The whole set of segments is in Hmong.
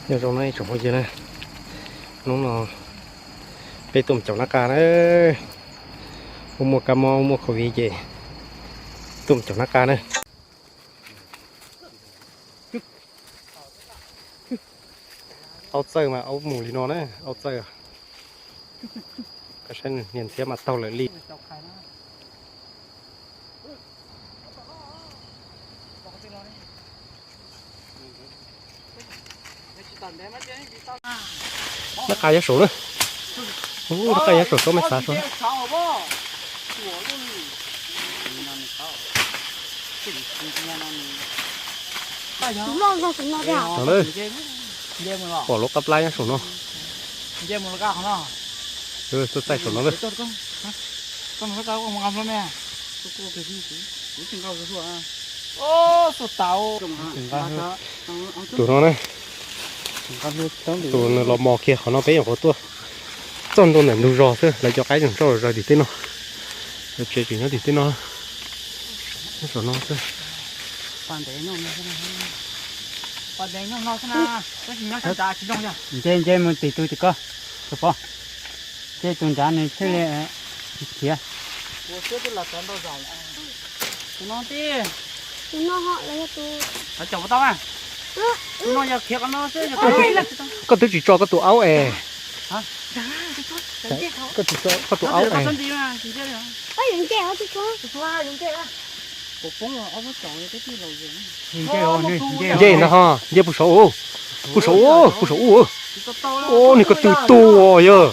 Nyob zoo na ib tsoom phooj ywg na, hnub no peb tuaj mus caum nab qa na. Ua muaj kab mob ua muaj covid ces tuaj mus caum nab qa na. Aub txawj mas aub mus li no na, aub txawj. Koj saib niag ntxhiab mas taug lawm li. Nab qa nyob saum na. Nab qa nyob saum, tsob me xav saum. Pom lub qab plab nyob saum no. Tuaj txaij saum no lawm. Tus no na, tus nws los mos kiag qhov no peb nyuam qhuav tuaj txog ntua ntawm ntug zos xwb, lawv cov qaib tseem tso zog tim tej no. Lawv tsev tseem nyob tim tej no, nyob saum no xwb. Nce nce mus tim tus tim ko, tus pov. Nce tus nrad nws thiaj li khiav. Koj twb tsis tso koj tus aub es. Koj tsis tso koj tus aub es. Nce ntag ho, nce puag saud, puag saud. Ub, nws ko tw tu os yog.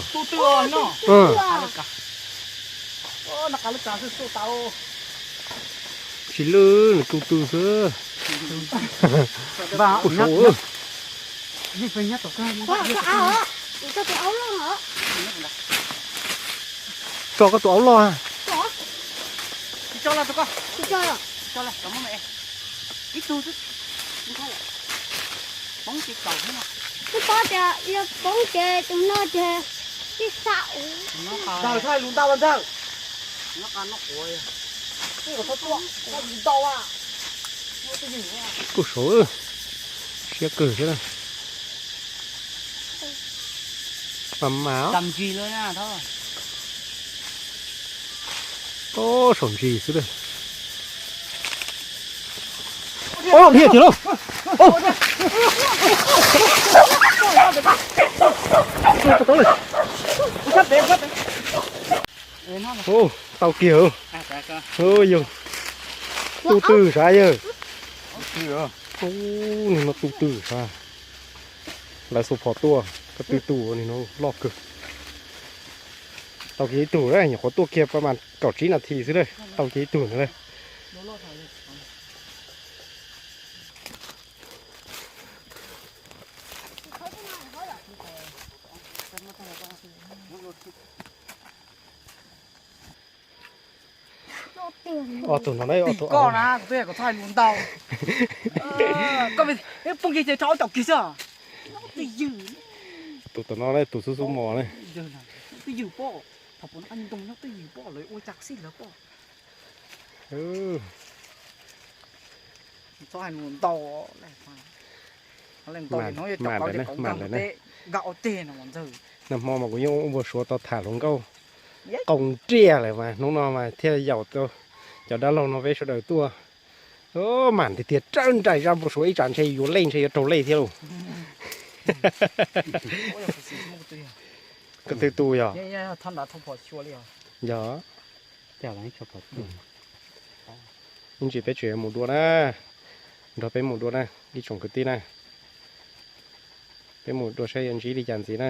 Tsis lwj, nws tu tu xwb. Puag saud. Tso koj tus aub loj. Twb paub tias yuav poob ces tus no ces tib xa ua. Puag saud, siab kawg thiab na. Mas mas. Ub, saum ntsis xwb lawm. Ub, dhia kiag lauj. Ub, tau kiag. Yog tu tw sav yawg. Ub, no tu tw sav. Lawv xuas phom tuaj, ko tw tu, loj kawg. Tau kiag ib tug, nyuam qhuav tuaj kiag pab mas kaum tsib nas this xwb na, tau kiag ib tug ntawd na. Ob tug no na, ob tug koj na, kuv twb kom txhob hais lus ntau. Koj poob kiag ces rau ob caum kiag xwb. Tus tom no na, tus xub xub mos na. Twj ywm pob, thaum puas noj qab ntoo nyob twj ywm pob, lawv ua cas xij lawv pob. Txhob hais lus ntau. Hnub no mas kuv yeej ua suav tau tham hluas nkauj qau nriaj lawm mas hnub no mas thiaj yaum tau cov dab laug no peb sawv daws tuaj. Mam tiag tiag, rawv nraim zaj npau suav ib tsam ntshe yuav lej ntshe yuav raug lej thiab lauj. Ko tw tu yog? Yog. Ib ntsis peb tseem mus dua na, nrog peb mus dua na ib tsoom kwv tij na. Peb mus dua saib yuav ntsib li cas ntxiv na.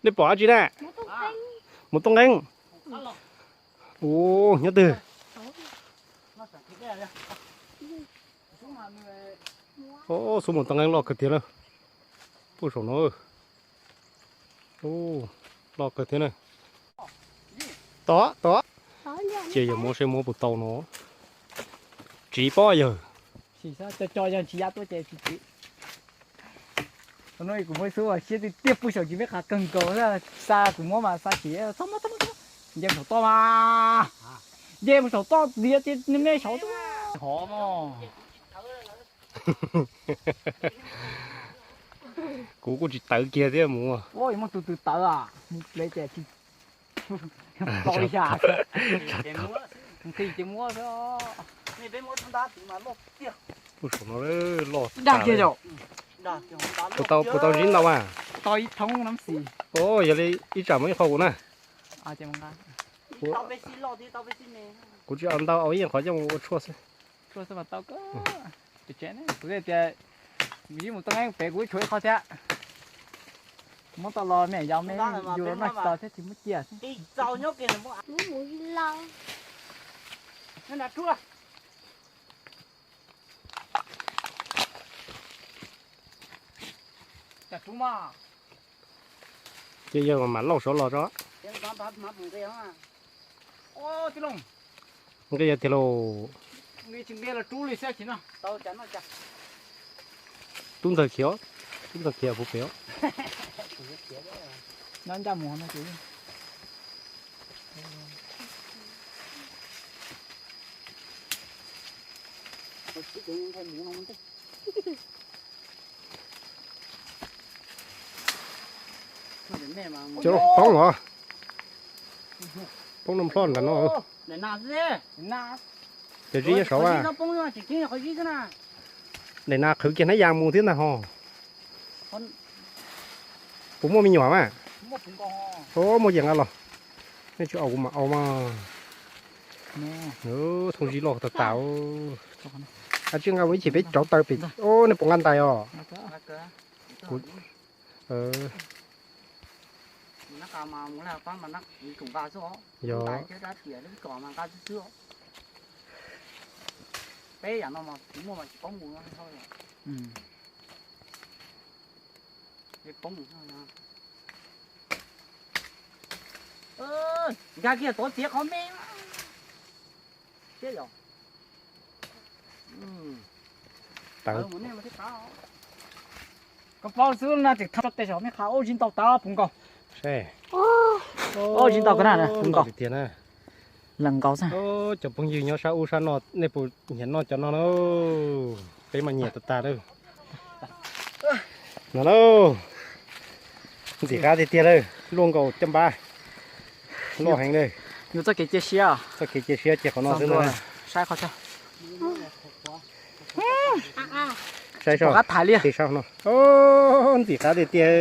Nej pom dab tsi na? Mus toj nqeeb. Ua nyob twg? Xub mus toj nqeeb loj kawg tiag na. Puag saum no. Loj kawg thiab na. Tod tod. Cia yawg muab seb muab puas tau no. Tsiv pob yawg. Kuv muab xub siab tiag tiag, puag saum tsis peb qhav kawg nkaus, xa kuv muab mas xa tsis txhob muab, txhob muab, txhob muab. Nce mus saum toj mas, nce mus saum toj tiag tiag, me saud tod. Kuv kuj tsis tawv kiag thiab mus. Muab tus twg tawv a? Mus plev ces tsis tau li cas. Nqis ces muab xwb. Ub, saum no loj tas li. Puas tau ntsib ntau mas? Tau ib thoob nab xis. Yog li ib tsam muab ib qho kuv na. Kuv tsis au ntau, au ib qho coj mus ua tshuaj xwb. Tshuaj xwb mas tau kawg. Kuv tias mus ib mus toj nqeeb pem kuv tshuav ib qho thiab. Muab tau los me yau me yus noj tsis tau thiab tsis muab cia xwb. Ces yog mas lauj saud los tso. Nqis yog tiag lauj. Tub ntxawg khiav, tub ntxawg khiav puv pem os. Cov poob os. Poob no ploj ntawm no. Cov zib nyob saud a. Daim nas qhwv kiag hnab yas mus thiab ntag ho. Puas muaj me nyuam mas? Muaj yees nqa los. Nej tsis au kuv mam au mas. Thooj zib loj tas tas. Ab, tsis nqa mus ib chim peb rauv taws pem. Nej puas nqa ntais os? Yog. Nkag kiag tov txiav qhov me thiab yom. Koj plaub xwb no tseem thab tej saum me qha ub zib ntau tas puv nkaus. Ub zib ntau kawg na puv nkaus. Lees nkaus xwb. Cov phooj ywg nyob sab ub sab no nej puas nyiam noj cov no na? Peb mas nyiam tas tas lawm. No lauj, ntxim qab tiag tiag lawm, luaj nkaus caj npab, loj heev lawm. Yus txoj kev cia siab, txoj kev cia siab cia qhov no xwb na. Saib qhov saib saib no. Ntxim qab tiag tiag.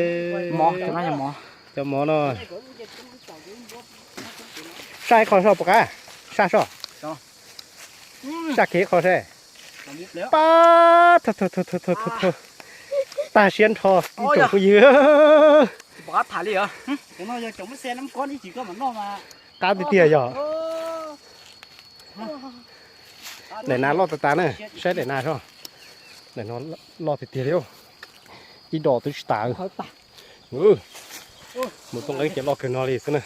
Mov, cov no yog mov. Cov mov no. Saj ib qho soj puas qab? Saj soj. Saj kiag ib qho seb. Pab, tag siab nrho ib tsoom phooj ywg. Qab tiag tiag yog. Daim nas loj tas tas na, saib daim nas soj. Daim no loj tiag tiag li. Ib dos twb tsis tas. Mus txog nqeeb ces loj kawg no li xwb na.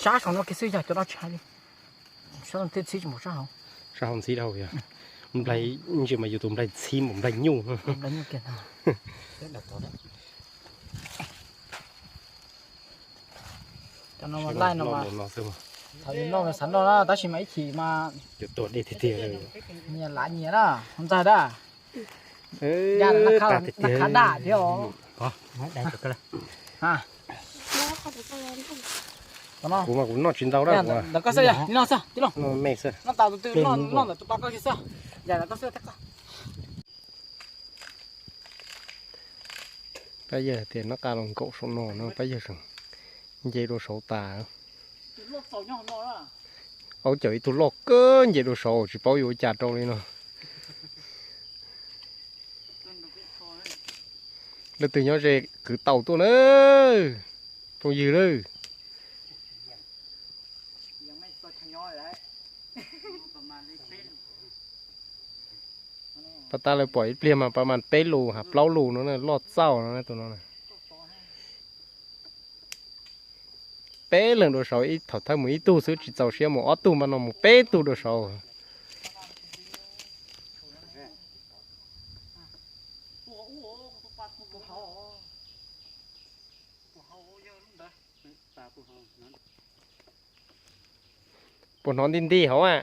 Sab saum no kiag xwb yog cov no tsis hais li. Sab no thiaj txhib tsis npaum sab hauv. Sab hauv ntxhib dhau yog. Nplaig ntsis mas yus tus nplaig ntxhib npaum nplaig nyuj. Cov no mas laij no mas, thaum yus noj mas xav noj na tab sis mas ib chim mas yuav tuag dej tiag tiag li. Nyias lav nyias na, ntxawg dab. Yaj na, qab daj thiab os. Kuv mas kuv noj tsis ntau dab. Ntawm koj xwb, yog li no xwb tij laug. Noj tas tus twg noj ntawm tus pa koj kiag xwb. Yam ntawm koj xwb thiab koj. Pab yawg tias noj qab los nkaum saum no no, pab yawg tseem nce dua saud tas. Aub cawm ib tug loj kawg nce dua saud tsis paub yuav ua cas rau li no. Leej twg nyob ze kwv tau tuaj na, phooj ywg na. Pas tas lawv pom ib pliag mas pas mas peb lus ha plaub lus no loj txauj no tus no. Peb leeg dua saud, ib thaum thawj mus ib tug xwb tsis txaus siab mus ob tug mas no mus peb tug dua saud. Puas hnov nti nti hauv a?